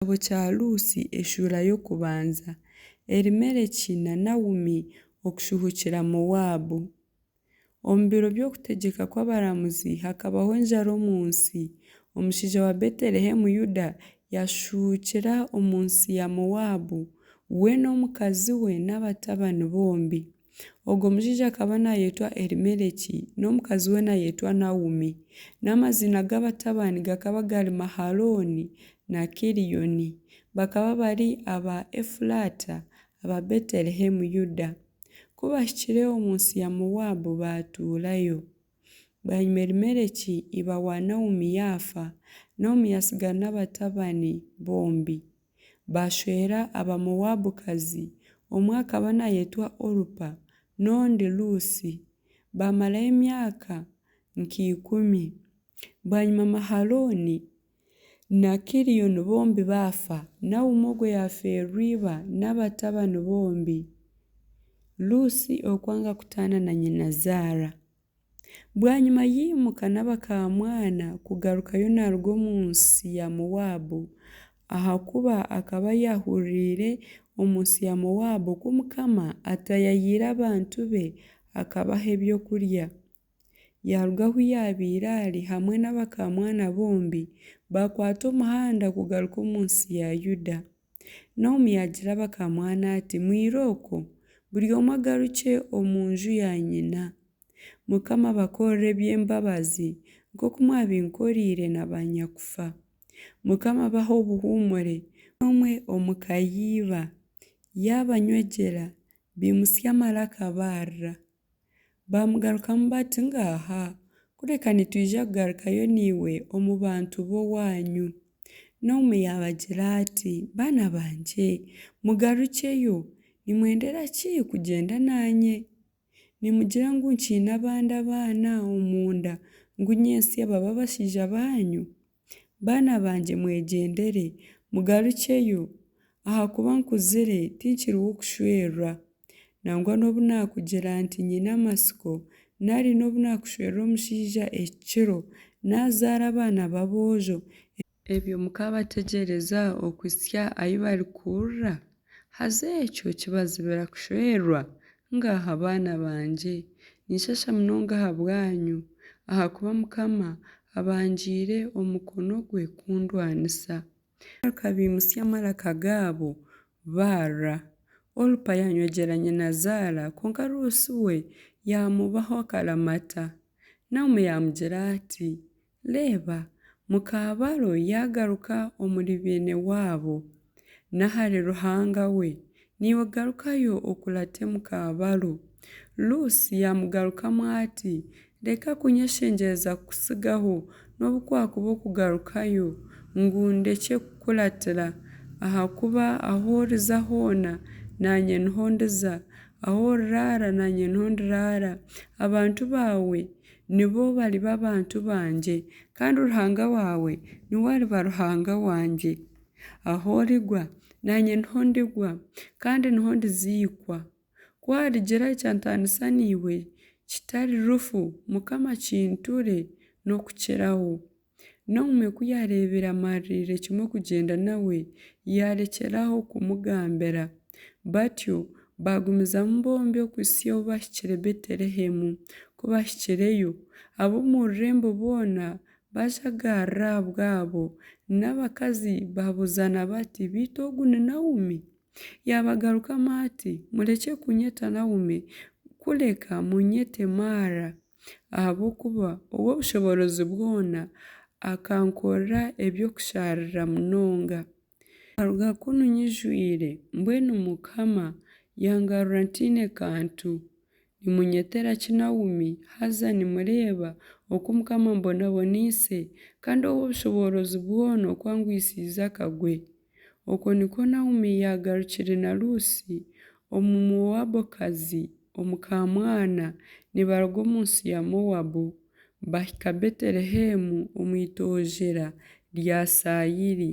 Ekitabo kya Ruusi eshuura y'okubanza. Elimeleki na Naomi okushuuhukira Moabu. Omu biro by'okutegyeka kw'abaramuzi hakabaho enjara omu nsi. Omushaija wa Betelehemu Yuda yaashuuhukira omu nsi ya Moabu, we n'omukazi we n'abatabani bombi. Ogwo mushaija akaba naayetwa Elimeleki, n'omukazi we naayetwa Naomi, n'amaziina g'abatabani gakaba gari Mahalooni na Kilioni. Bakaba bari aba Efuraata aba Betelehemu Yuda. Ku baahikire omu nsi ya Moabu baatuurayo. Bwanyima Elimeleki iba wa Naomi yaafa, Naomi yaatsigara n'abatabani bombi. Baashwera Abamoabukazi, omwe akaba naayetwa Orupa, n'ondi Ruusi. Baamarayo emyaka nka ikumi. Bwanyima Mahalooni na Kilioni bombi baafa, Naomi ogwo yaafeerwa iba n'abatabani bombi. Ruusi okwanga kutaana na nyinazaara. Bwanyima yaimuka n'abakaamwana kugarukayo naaruga omu nsi ya Moabu, ahakuba akaba yaahuriire omu nsi ya Moabu oku Mukama ataayayiire abantu be akabaha ebyokurya. Yaaruga ahu yaabaire ari hamwe n'abakaamwana bombi, baakwata omuhanda kugaruka omu nsi ya Yuda. Naomi yaagira abakaamwana ati, Mwirooko, buri omwe agarukye omu nju ya nyina. Mukama abakorere eby'embabazi, nk'oku mwabinkoreire na baanyakufa. Mukama abahe obuhuumure, buri omwe omu ka ya iba. Yaabanywegyera, baimutsya amaraka baarira. Baamugarukamu bati, Ngaaha, kureka nitwija kugarukayo naiwe omu bantu b'owaanyu. Naomi yaabagira ati, Baana bangye, mugarukyeyo, nimwendera ki kugyenda naanye? Nimugira ngu nkiine abandi abaana omunda ngu nyentsya babe abashaija baanyu? Baana bangye mwegyendere, mugarukyeyo, ahakuba nkuzire tinkiri w'okushwerwa. Nangwa nobu naakugira nti nyine amatsiko, nari nobu naakushwera omushaija eki kiro, naazaara abaana b'aboojo, ebyo mukaabategyereza okuhitsya ahi barikurira? Haza ekyo kibazibira kushwerwa? Ngaaha baana bangye, ninshaasha munonga ahabwanyu, ahakuba Mukama abangiire omukono gwe kundwanisa. Bagaruka baimutsya amaraka gaabo, baarira. Orupa yaanywegyera nyinazaara, kwonka Ruusi we yaamubaho akaramata. Naomi yaamugira ati, Reeba, muka baro yaagaruka omuri beene waabo, n'ahari ruhanga we, naiwe garukayo okurate muka baro. Ruusi yaamugarukamu ati, Reka kuunyeshengyereza kukutsigaho, nobu kwakuba okugarukayo, ngu ndekye kukukuratira, ahakuba ahu oriza hoona, naanye niho ndiza, ahu oriraara naanye niho ndiraara. Abantu baawe nibo bariba abantu bangye, kandi Ruhanga waawe niwe ariba Ruhanga wangye. Ahu origwa, naanye niho ndigwa, kandi niho ndiziikwa. Ku harigira ekyantaanisa naiwe kitari rufu, Mukama akinture n'okukiraho. Naomi ku yaareebire amaririire kimwe kugyenda nawe, yaarekyera aho kumugambira. Batyo baagumizamu bombi okuhitsya obu baahikire Betelehemu. Ku baahikireyo, ab'omu rurembo boona baajagarara ahabwabo, n'abakazi baabuuzana bati, Beitu ogu ni Naomi? Yaabagarukamu ati, Murekye kuunyeta Naomi, kureka muunyete Maara, ahabw'okuba Ow'obushoboorozi bwona akankorera eby'okushaarira munonga. Nkaruga kunu nyijwire, mbwenu Mukama yangarura ntaine kantu. Nimuunyetera ki Naomi, haza nimureeba oku Mukama ambonaboneise, kandi Ow'obushoboorozi bwona oku angwisiize akagwe? Okwo nikwo Naomi yaagarukire na Ruusi Omumoabukazi omukaamwana, nibaruga omu nsi ya Moabu, baahika Betelehemu omu itogyera rya sayiri.